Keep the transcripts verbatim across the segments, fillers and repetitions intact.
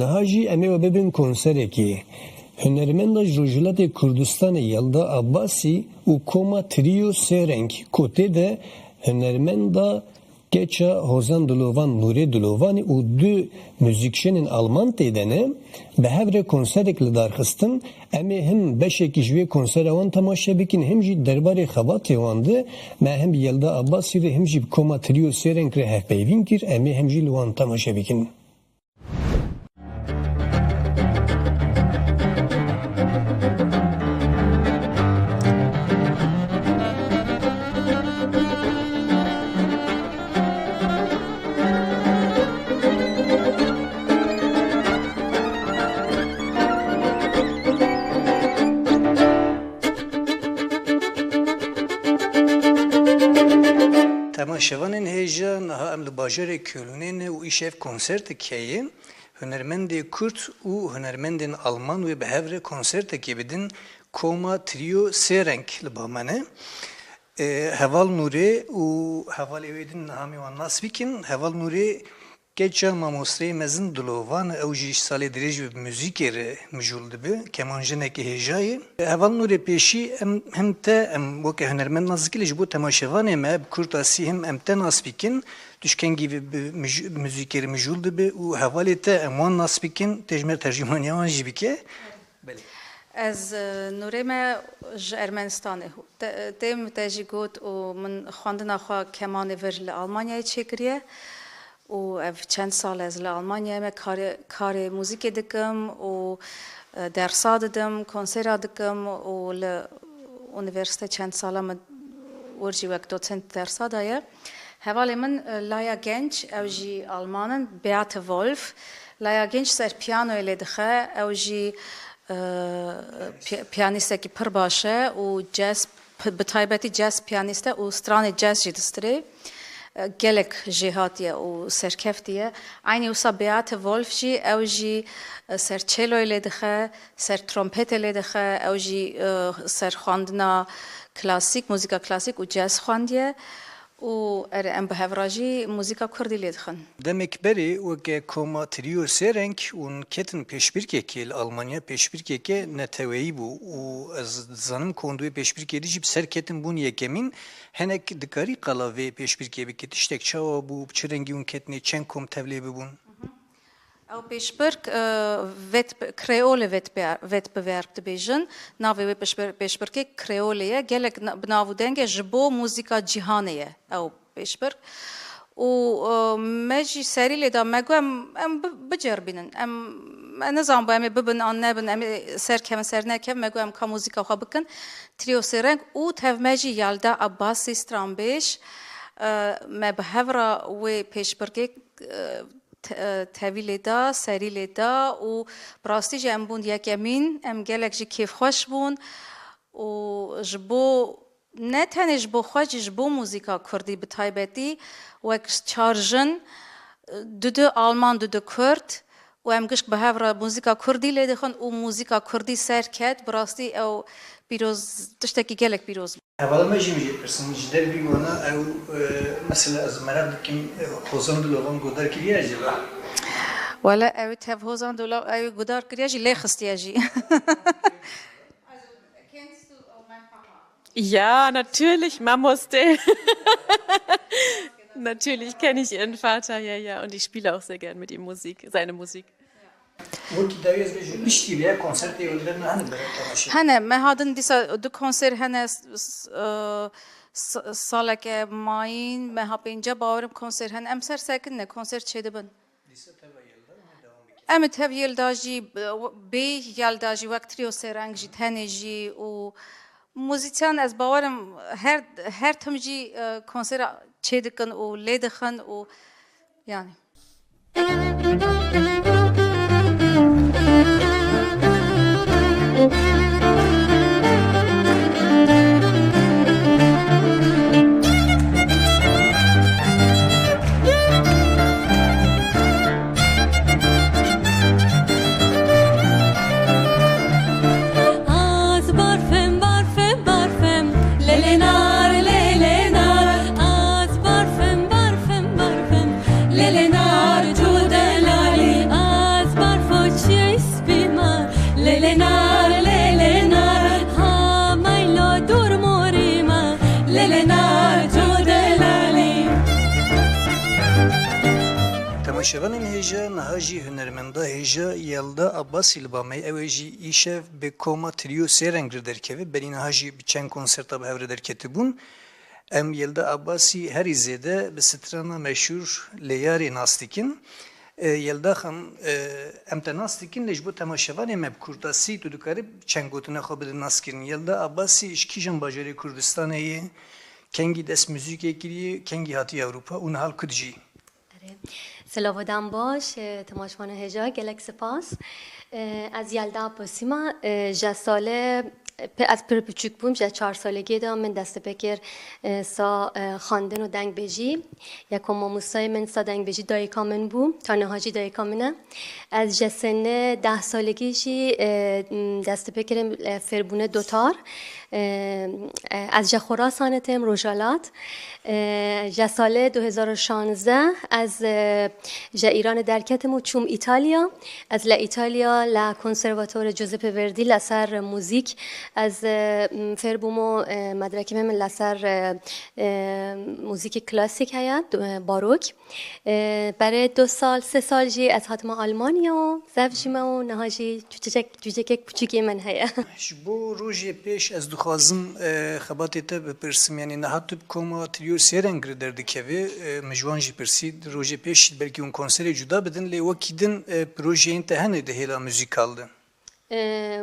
Niha jî em ê we bibin konserekê. Hunermenda ji Rojhilatê Kurdistanê Yelda Abbasî û koma Trio Sêreng ku tê de hunermenda keça Hozan Dilovan Nûrê Dilovanî û du muzîkjenên Alman tê de ne, bi hev re konserek li dar xistin. Em ê him beşekî ji wê konsera wan temaşe bikin, him jî derbarê xebatê wan de me him bi Yelda Abbasî re him jî bi koma Trio Sêreng re hevpeyvîn kir. Em ê him jî li wan temaşe bikin. Temaşevanên hêja, niha em li bajarê Kölnê ne û îşev konsertek heye. Hunermendê Kurd û hunermendên Alman wê bi hev re konsertekê bidin. Koma Trio Sêreng li ba me ne. E, Heval Nûrê û hevalê wê din niha em ê wan nas bikin. Heval Nûrê keça mamosteyê mezin Dilovan e, ew jî ji salê dirêj bi muzîkê re mijûl dibe, kemanjenekê hêja ye. Heval Nûrê, pêşî em him te, em weke hunermend nas dikin, lê ji bo temaşevanê me bi kurtasî him em te nas bikin. Tu ji kengî bi, bi mij-, muzîkê re mijûl dibe û hevalê te em wan nas bikin, tê ji me tercûmaniya wan jî bike. Belê. Ez, e, Nûrê me ji Ermenistanê. Te, têm te jî got û min xwendina xwe kemanê vir li Almanyayê çêkiriye û ev çend sal ez li Almanyayê me karê, karê muzîkê dikim û, e, dersa didim, konsera dikim û li unîversîte çend sala min wir jî wek docent dersa daye. Hevalê min, e, Laya Genç, ew jî Alman in, Beate Wolf. Laya Genç ser piyanoyê lê dixe, ew jî, e, pi-, piyanistekî pir baş e û jazz, pi-, bi taybetî jazz piyanîst e û stranê jazz jî distirê. E, gelek jêhatî ye û serkeftî ye. Eynî wisa Beate Wolf jî, ew jî, e, ser çêloyê lê dixe, ser trompetê lê dixe, ew jî, e, ser xwendina klasîk, muzîka klasîk û jazz xwendiye. Û erê, em bi hev re jî muzîka kurdî lê dixin. Demek berê weke koma Trio Sêreng hûn ketin pêşbirkekê li Almanya, pêşbirkeke neteweyî bû û ez dizanim ku hûn di wê pêşbirkê de jî bi ser ketin bûn yekemîn. Hinek dikarî qala vê pêşbirkê bikî? Tiştek çawa bû? Bi çi rengî hûn ketine? Çend kom tevlê bibûn? Ew pêşbirk, e, Wett-, Kreole Wettbewer-, Wettbewerb dibêjin. Navê wê pêşbir-, pêşbirkê Kreolê ye. Gelek na-, bi nav û deng e, ji bo muzîka cîhanê ye ew pêşbirk. Û, e, me jî serî lê da, me got em, em bi-, biceribînin. Em, me nizanibû em ê bibin an nebin, em ê serkevin ser nekevin, me got em ka muzîka xwe bikin. Trio Sêreng û tev me jî Yelda Abbasî stranbêj, e, me bi hev re wê pêşbirkê, e, te-, e, tevî lê da, serî lê da û bi rastî jî em bûn yekemîn, em gelek jî kêfxweş bûn û ji bo, ne tenê ji bo xwe jî, ji bo muzîka kurdî bi taybetî wek çar jin, e, dudu Alman, dudu Kurd û em gişk bi hev re muzîka kurdî lê dixin û muzîka kurdî ser ket, bi rastî ew pîroz, tiştekî gelek pîroz bû. Hevala me jî min jê pirsin, ji dervî wana ew, e, mesela ez meraq dikim, e, Hozan Dilovan guhdar kiriye jî va? Wele ew tev Hozan Dilovan ew guhdar kiriye jî, lê xistiye jî. Ja, natürlich, Mamoste. Natürlich kenne ich Ihren Vater, ja, ja. Und ich spiele auch sehr gern mit ihm Musik, seine Musik. Wekî dawî ez bêjim, piştî vê konsertê wê li vir hene berê temaşe? Hene, me hadin dîsa du konser hene, s-, s-, e, s-, saleke mayîn, meha pênce bawerim konser hene. Em ser sekin ne, konser çêdibin. Dîsa teva Yelda me dewam bikin. Em ê tev Yelda jî, e, bê Yelda jî wek Trio Sêreng jî, tenê jî û muzîsyen ez bawerim her, her tim jî, e, konsera çêdikin û lê dixin û yani. Az barfim, barfim, barfim, lê lê nar, lê lê nar. Az barfim, barfim, barfim, lê lê nar. Şevanên hêja niha jî hunermenda hêja Yelda Abbasî li ba me ye. Ew ê jî îşev bi koma Trio Sêreng re derkeve. Berî niha jî bi çend konserta bi hev re derketibûn. Em Yelda Abbasî herî zêde bi strana meşhûr Lê Yarê nas dikin. E, Yelda Xan, e, em te nas dikin, lê ji bo temaşevanê me bi kurtasî tu dikarî çend gotina xwe bide naskirin. Yelda Abbasî ji kîjan bajarê Kurdistanê ye? Kengî dest muzîkê kiriye, kengî hatiye Ewropa û niha li ku dijî? Erê. Silav û dem baş, e, temaşevanên hêja, gelek spas. E, ez Yelda Abbasî me, e, ji sale, pe-, ez pir piçûk bûm, ji çar salegiyê de min dest pê kir, e, sa, e, xwendin û dengbêjî. Yeko mamostayê min sa dengbêjî dayika min bû, ta niha jî dayika min e. Ez ji sene deh salegî jî, e, m, dest pê kirim, e, fêrbûne dotar. E, e, ez ji Xorasanê têm, Rojhilat. E, ji salê du hezar û şanzdeh ez, e, ji Îranê derketim û çûm Îtalya. Ez li Îtalya li Konservatuarê Giuseppe Verdi li ser muzîk ez, e, m, fêr bûm û, e, medrekê min li ser, e, e, muzîkê klasîk heye, du-, e, barok. E, berê du sal, sê sal jî ez hatime Almanya û zevjîme û niha jî cûcek-, cûcekek piçûkê min heye. Ji bo rojê pêş ez dixwazim, e, xebatê te bipirsim. Yanî niha tu bi koma Trio Sêreng re derdikevî, e, min ji wan jî pirsî, rojê pêş belkî hûn konserê cuda bidin, lê wekî din, e, projeyên te hene di hêla muzîkal de? E,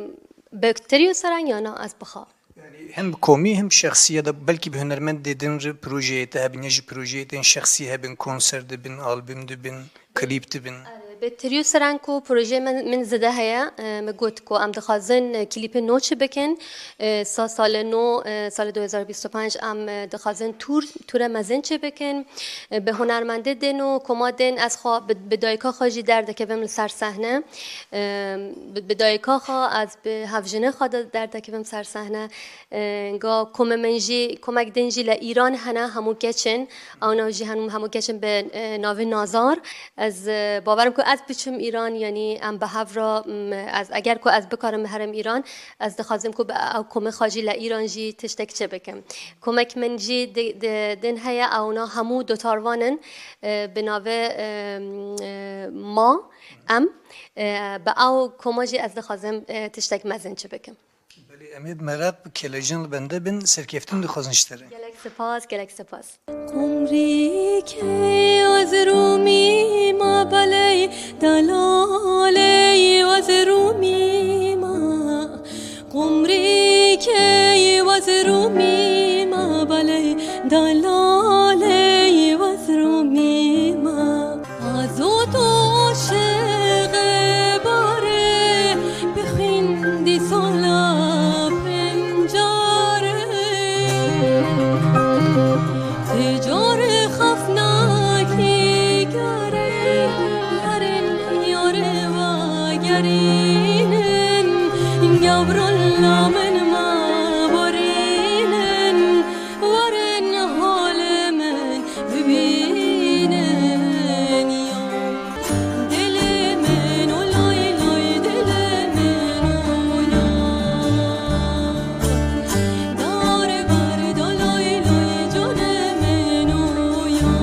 bi Trio Sêreng ya na ez bi xwe? Yanî hem bi komî hem şexsî ya da belkî bi hunermendê din re projeyê te hebin ya jî projeyê te yên şexsî hebin, konser dibin, albûm dibin, klîp dibin? Erê, bi Trio Sêreng ku projeyê min, min zêde heye, e, min got ku em dixwazin, e, klîpê nû çi bikin. E, sa salê nû, e, salê du hezar bîst û pênc em, e, dixwazin tûr, tûre mezin çi bikin. E, bi hunermendê din û koma din ez xwe bi, bi dayika xwe jî derdikevim li ser sehne. E, bi, bi dayika xwe ez bi hevjinê xwe de derdikevim ser sehne. E, ga komê min jî, komek din jî li Îran hene, hemû keç in. Ewna jî hemû, hemû keç in bi, e, navê Nazar. Ez, e, bawerim ku ez biçim Îran, yanî em bi hev re, m, ez, eger ku ez bikarim herim Îran, ez dixwazim ku bi ew komê xwe jî li Îran jî tiştek çê bikim. Komek min jî di, di, din heye, ewna hemû dotarvan in, e, bi navê, e, m, e, ma, em, e, bi ew koma jî ez dixwazim, e, tiştek mezin çi bikim. Belê, em ê bi meraq bi kelecan li bende bin, serkeftin dixwazin ji te re. Gelek spas, gelek spas. Qumrîkê ez rûmî ma belê, delalê ez rûmî ma. Qumrîkê ez rûmî ma belê, delalê ez rûmî ma. Azot û şêxê barê bi xwîndî sala pencarê. Tê carê xefnakî gerê, herin yarê vegerînin, gavrola min me borînin. Werin halê min bibînin ya. Dilê min o lay lay, dilê min o ya. Dar bar da lay lay, canê min o ya.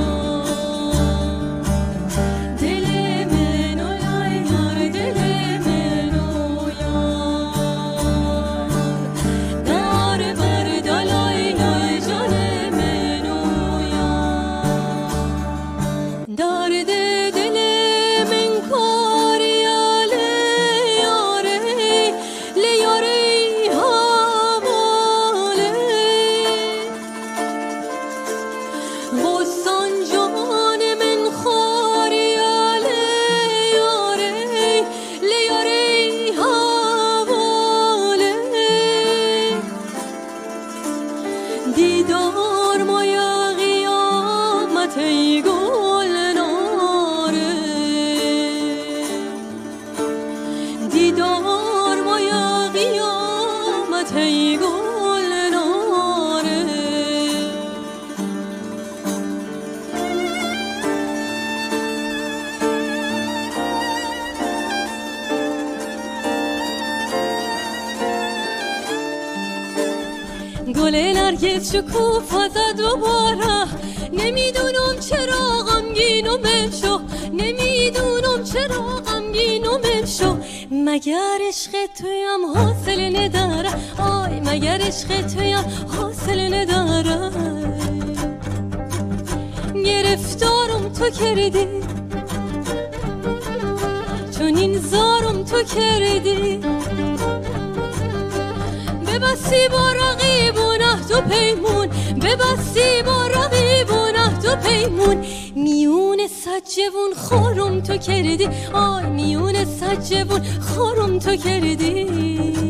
Dilê min o lay lay, dilê min o ya. Dar bar da lay lay, canê min o ya. Derdê dilê min kariya lê yarê, lê yarê havalê. Xwestan canê min xwariya lê yarê, lê yarê havalê. Dîdar maya qiyamet ey gulnarê. Dîdar maya qiyamet ey gulnarê. گل نرگس شکوفه زد و باره، نمی‌دونم چرا غمگین و بشو، نمی Çira xemgîn û min şo? Meger eşqê tu yam hasil nedara. Ay, meger eşqê tu yam hasil nedara. Giriftarim tu kerdî, çunîn zarim tu kerdî. Bibasî bo reqîbûn ah tu peymûn, bibasî bo reqîbûn ah tu peymûn. Miyûne sed cevûn xorum tu kerdî, ay, miyûne sed cevûn xorum tu kerdî.